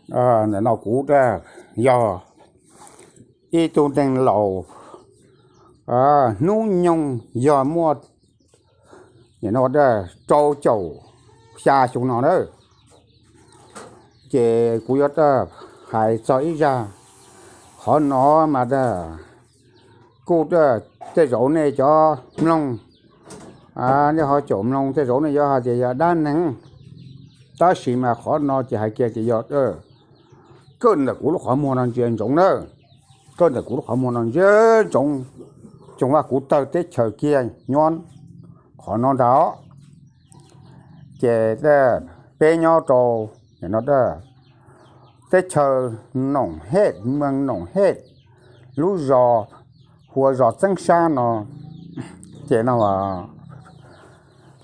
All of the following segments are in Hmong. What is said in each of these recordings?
Ntawm no kuv yog ib tug neeg laus, hnub nyoog yog muaj rau caum xya xyoo no na. Ces kuv yuav hais txog ib zaj, qhov no mas kuj tej zaum nej cov mloog, nej ho caum mloog tej zaum nej yuav hais tias yog dab neeg, tab sis mas qhov no ces hais kiag tias yog kawj ntawm kuv lub qhov muag no ntsia ntsoov na, kawj ntawm kuv lub qhov muag no ntsia ntsoov, xyoo vaj kuv tawg teb chaws kiag nyob qhov no ntag. Ces peb nyob rau no teb chaws Noom Hej, moos Noom Hej, lub zos hu ua zos Txeeb Sab no. Ces no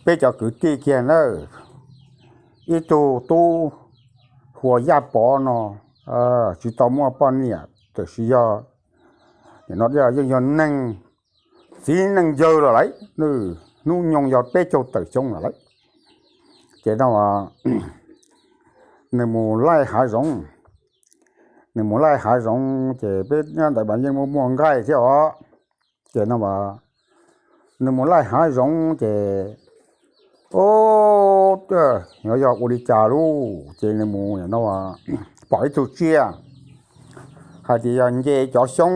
peb cov kwv tij kiag na, ib tug tub hu ua Yaj Pov no, tsis tau muaj poj niam tiam sis yog no yeej yog neeg txiv neej yawg los lawm, nws hnub nyoog yog peb caug tawm xyoo los lawm. Ces no nws mus laij hav zoov, nws mus laij hav zoov ces peb nyob ntawd mas yeej muaj muaj nqaij thiab os. Ces no nws mus laij hav zoov ces, o, yog ua li cas lauj, ces nws mus no pom ib tug tsiaj hais tias yog nce cov xyoob,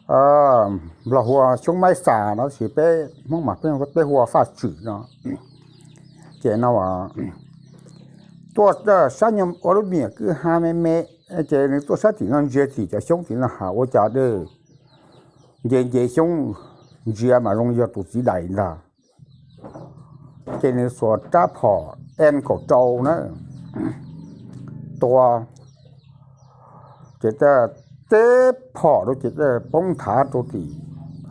Nplog hu ua xyoob maib xas no, tab sis peb Hmoob mas peb hu ua faj tswm no. Ces no tuaj sab nyuag ua lub niam kwj ha me me, ces nws tuaj sab tim no ntsia tim cov xyoob tim no has ua cas dej nce nce xyoob ntsia mas zoo yog tus txiv dais ntag. Ces nws xuas rab phom M kaum rau na tua, ces teb phom rau ces poob nthav rau tim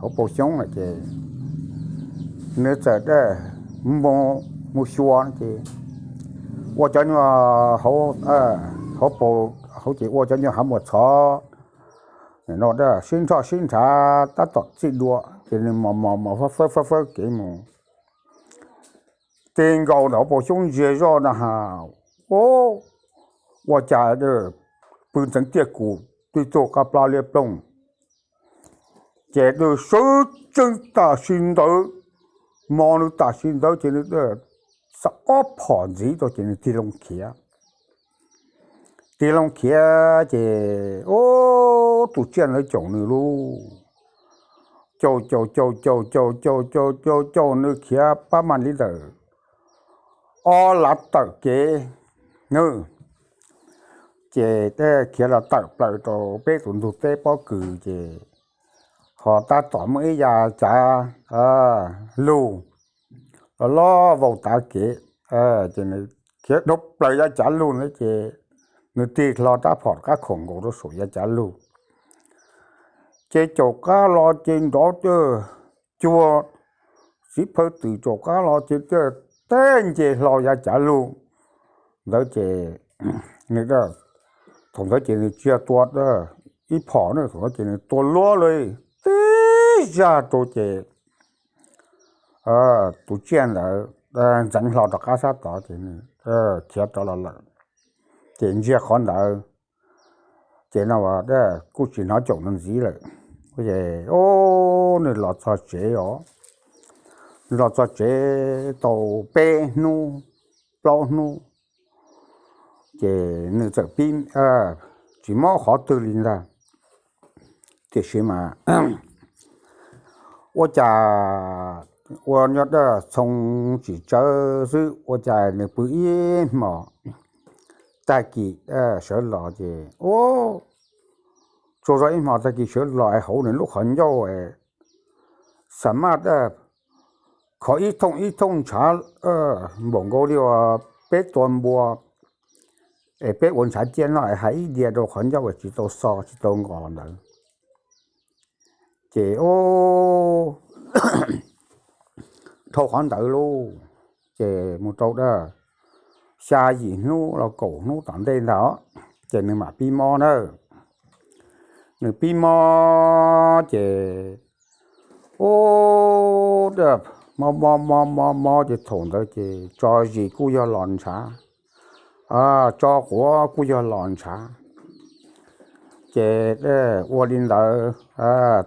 hauv paus xyoob lawm ces nws txawm mus xyuas ces ua cov nyuag hauv paus hauv ces ua cov nyuag hav muas txhov no sib nrhoj sib nrhav tab tom txij dua ces nws mos mos mos fawb fawb fawb kev mus ti nkaus ntawm hauv paus xyoob ntsia zoj na has, ua cas pw ntxeev tiaj kus twb tuag qab plab liab ploog. Ces nws sawv tsees tam sim ntawd, mos nws tam sim ntawd ces nws xa ob phom ntxiv rau ces nws tig loo khiav. Tig loo khiav ces ub, tus tsiaj ntawd caum nws lauj, caum caum caum caum caum caum caum caum caum nws khiav pab mam li ntawm ob lav tawm kev nws, ces khiav los tawm plaws rau peb tus ntug teb pob kws ces ho tab tom muaj ib yav cav lug los loj vau tav kev, ces nws khiav dhau plaws yav cav lug ntawd ces nws tig hlo rab phom rov qab khoom nkaus rau saum yav cav lug. Ces caum qab los ces nrov cuag txiv phaw twm, caum qab los ces tej nce hlo yav cav lug ntawd ces nws, thaum ntawd ces nws tsis yog tua ib phom na, thaum ntawd ces nws tua luab li tib zaj rau ces tus tsiaj ntawd ntxeev hlo rov qab sab tod ces nws khiav rov los lawm. Ces ntsia qhov ntawd ces no kuj tsis hnov caum nws ntxiv lawm. Ces nws los txog tsev os, nws los txog tsev tau peb hnub plaub hnub ces nws txawm pib tsis mob qhov twg li ntag. Tiam sis mas ua cas ua nyob daj txhoo tsis tsawv xwb, ua cas nws pw ib hmos tag kis sawv los ces ub, tsaug zog ib hmos tag kis sawv los es hauv nws lub qhov ncauj es xa maj khov ib thooj ib thooj ntshav npaum nkaus li uas peb tua npua es peb ua ntshav ciaj noj es hais ib diav rau qhov ncauj es tsis tau xo tsis tau nqos ntawd. Ces ub, dhau qhov ntawd lauj, ces mus rau daj xya yim hnub los kaum hnub tom ntej ntag ces nws mam pib mob na. Nws pib mob ces ub, mob mob mob mob mob ces thaum ntawd ces tso zis kuj yog los ntshav, tso quav kuj yog los ntshav. Ces ua li ntawd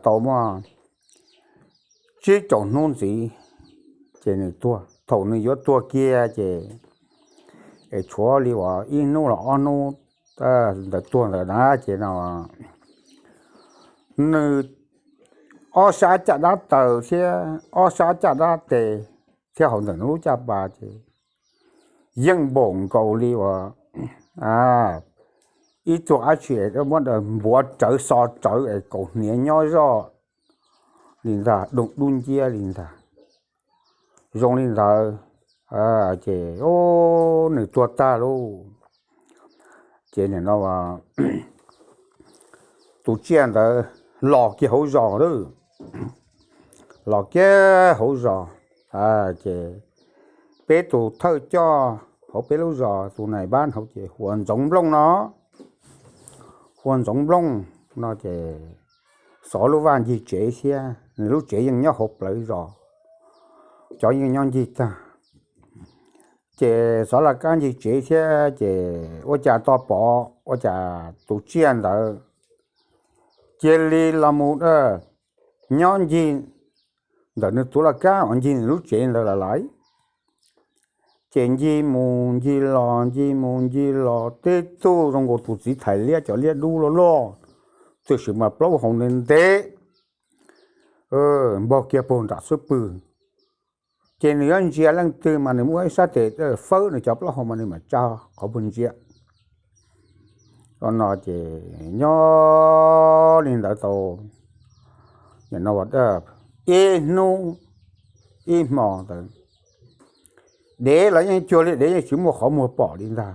tau muaj tsib caug hnub ntxiv ces nws tuag. Thaum nws yuav tuag kiag ces es tshuav li uas ib hnub los ob hnub ntawd tuag ntawd na ces no nws ob sab caj dab taw thiab ob sab caj dab tes thiab hauv ntawm nws lub caj pas ces yeej npaum nkaus li uas ib tug dab tsi muab npuav rawv xo rawv es kaus hniav nyob zoj li ntag, doo dub nciab li ntag. Zoo li ntawd ces nws tuag tag lauj. Ces nim no tus tsiaj ntawd los kiag hauv zos lawm, los kiag hauv zos ces peb tus thawj coj hauv peb lub zos tus nais npab hauv ces hu ua Ntxoov Nplooj no, hu ua Ntxoov Nplooj no ces xov lub vaj ncig tsev thiab nws lub tsev yeej nyob hauv plawv zos, cov yeej nyob ncig tag. Ces xov laj kab ncig tsev thiab ces ua cas tos pom ua cas tus tsiaj ntawd cia li los mus nyob ncig ntawm nws tus laj kab uas ncig nws lub tsev ntawd lawm lauj. Ces ncig mus ncig los ncig mus ncig los tej tug zoo nkaus tus txiv thais liab cov liab dub loj loj, tiam sis mas plaub hau ntev ntev npog kiag puag nram xub pwg. Ces nws yuav ntsia leej twg mas nws muab ib sab tes fawb nws cov plaub hau mas nws mam tsa qhov puag ntsia no ces nyob li ntawd tau ib hnub ib hmo ntawd, dev los yeej cuag li dev yeej tsis muaj qhov muag pom li ntag.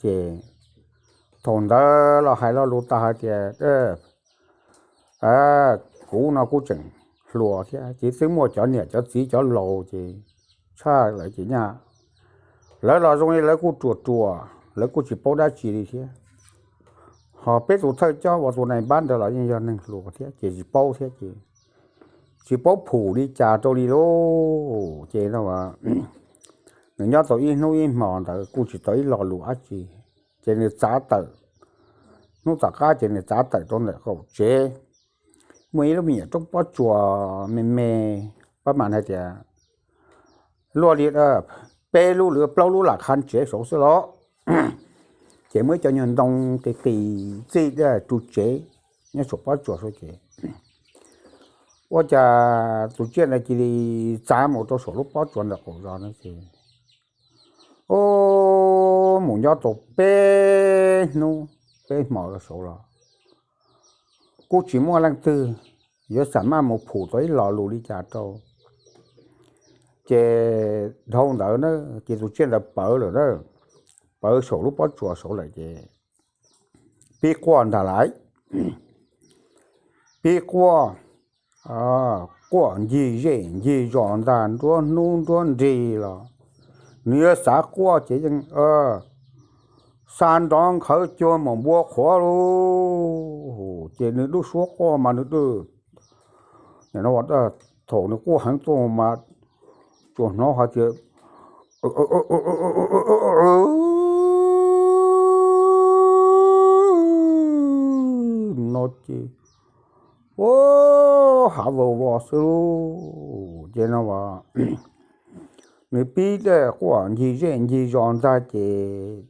Ces thaum ntawd los hais lo lus tas hais tias kuv no kuj tseem hluas thiab ces twb muaj cov niam cov txiv cov laus ces tshaj lawv ces nyaj lawv los zoo li lawv kuj ruam ruam lawv kuj tsis paub dab tsi li thiab. Ho peb tus thawj coj uas tus nais npab ntawd los yeej yog neeg hluas thiab ces tsis paub thiab ces tsis paub phum li cas rau li lauj. Ces no nws nyob tau ib hnub ib hmo ntawd kuj tsis tau ib lo lus dab tsi, ces nws txav tawm, hnub tom qab ces nws txav tawm rau ntawm qaum tsev, muaj ib lub me nyuam roob pob tsuas me me, pab mas hais tias luaj li peb lub lwm plaub lub lam qha tsev saud xwb los, ces muaj ib co nyuag ntoo qis qis txij ru tsev nyob saum pob tsuas saud ces ua cas tus tsiaj ntawd cia li txav mus rau saum lub pob tsuas ntawm qaum zos no ces mus nyob tau peb hnub peb hmo rau saud los kuj tsis muaj leej twg yuav xam maj mus phum tau ib lo lus li cas rau. Ces dhau ntawd na, ces tus tsiaj ntawd pawv lawm na, pawv saum lub pob tsuas saud lawm ces pib quaj ntag lauj, pib quaj, quaj ncig zej ncig zos ntag, nruab hnub nruab nrig los nws yuav xav quaj ces yeej xa nrov nkhawv cuag maum npua qhuav lauj. Ces nws lub suab quaj mas nws, thaum nws quaj heev tuaj mas tsuas hnov hais tias no ces ua hav vau vos xwb lauj. Ces no nws pib quaj ncig zej ncig zos ntag ces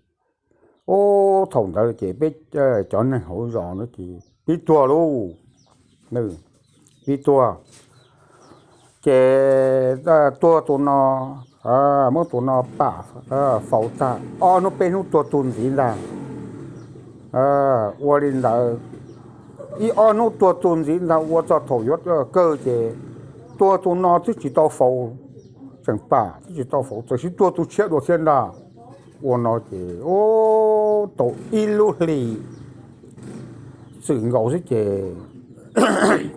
ub thaum ntawd ces peb cov neeg hauv zos na ces pib tuag lauj, pib tuag. Ces tuag tus no, muab tus no pam faus tag, ob hnub peb hnub tuag tus ntxiv ntag. Ua li ntawd, ib ob hnub tuag tus ntxiv ntag ua txog thaum yuav kawg ces tuag tus no twb tsis tau faus, tseem pam twb tsis tau faus, txawm sib tuag tus tshiab dua thiab ntag. Ua no ces tau ib lub hlis txwm nkaus xwb ces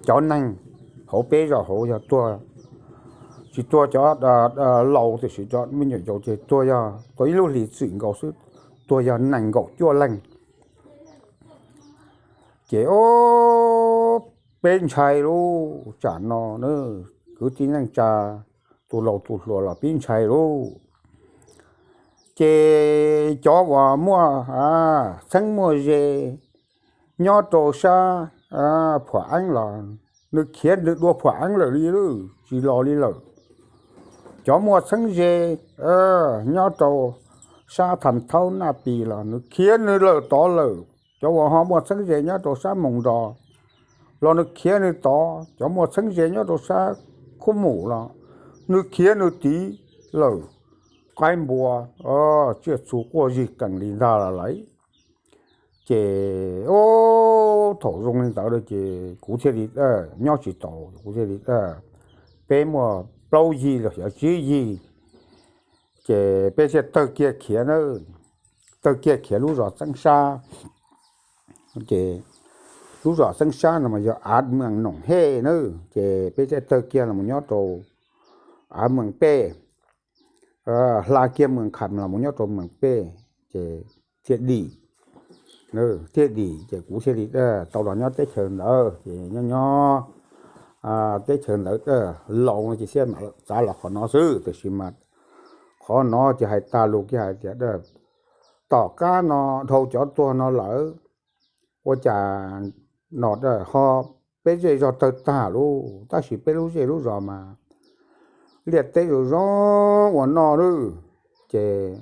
cov neeg hauv peb zos hauv yog tuag, tsis tuag cov laus tiam sis cov me nyuam yaus ces tuag yog tau ib lub hlis txwm nkaus xwb, tuag yog nees nkaum cuaj leeg. Ces peb ntshai lauj, tsam no kwv tij neej tsa tus laus tus hluas los pib ntshai lauj. Ces cov uas muaj txheeb muaj ze nyob rau sab Phuam Eeb los nws khiav nws dua Phuam Eeb lawm li, tsis los li lawm. Cov muaj txheeb ze nyob rau sab Tham Thaub Naj Pis los nws khiav nws lawm tod lawm. Cov uas ho muaj txheeb ze nyob rau sab Moos Nros los nws khiav nws tod. Cov muaj txheeb ze nyob rau sab Khuab Mus los nws khiav nws tid lawm. Qaib npua, tsiaj txhu quaj zig qees li ntag lawm. Ces thaum zoo li ntawd ces kuv thiaj li nyob tsis tau, kuv thiaj li, peb muaj plaub yig los xyov tsib yig, ces peb thiaj tawg kiag khiav na, tawg kiag khiav lub zos Txeeb Sab. Ces lub zos Txeeb Sab no mas yog Av Mees Noom Hej na, ces peb thiaj tawg kiag los nyob rau Av Mees Pej, hla kiag Mees Kham los nyob rau Mees Pej, ces thiaj dim, thiaj dim ces kuv thiaj li tau los nyob teb chaws ntawd ces nyob nyob teb chaws ntawd laus no ces thiaj mam txav los qhov no xwb. Tiam sis mas qhov no ces hais tas lus kiag hais tias tom qab no dhau cov tuag no lawm, ua cas no ho peb zej zog tawg tag lauj, tab sis peb lub zej lub zos mas liaj teb zoo zoo ua noj lawm. Ces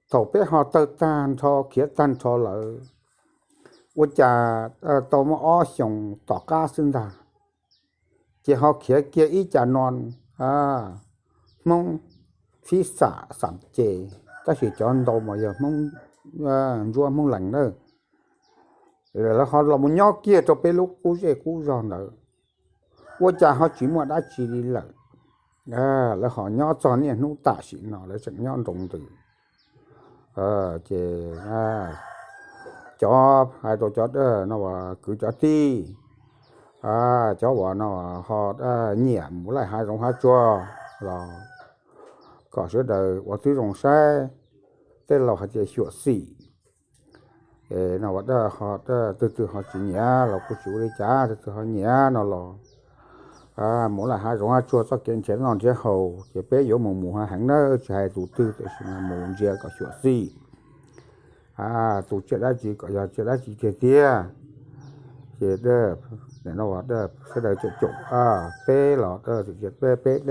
thaum peb ho tawg tag nrho khiav tag nrho lawm, ua cas tau muaj ob xyoos tom qab xwb ntag, ces ho khiav kiag ib co no Hmoob Fib Xam Xam Ces, tab sis cov ntau mas yog Hmoob Ntsuab Hmoob Lees na. Lawv ho los mus nyob kiag rau peb lub qub zej qub zog ntawd, ua cas ho tsis muaj dab tsi li lawm. Lawv ho nyob txog niaj hnub tam sim no lawv tseem nyob nroo ntws. Ces cov hais rau cov no uas kwv cov tij, cov uas no ho nyiam mus laij hav zoov hav tsuag los kom sawv daws ua tib zoo saib. Tej laus hais tias xyuam xim, no uas ho twg twg ho tsis nyiam los kuj tsis ua li cas, twg twg ho nyiam no los mus laij hav zoov hav tsuag txoj kev nrhiav noj nrhiav haus ces peb yuav mus mus heev heev na, tsis hais tus twg tiam sis mas mus ntsia kom xyuam xim. Tus tsiaj dab tsi kom yog tsiaj dab tsi tiag tiag. Ces sawv daws caum caum peb los peb peb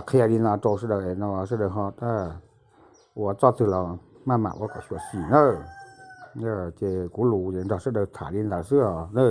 qhia li no rau sawv daws no sawv daws ho ua txoj twg los maj mam ua kom xyuam xim na. Ces kuv lus ces nrog sawv daws tham li ntawd xwb os na.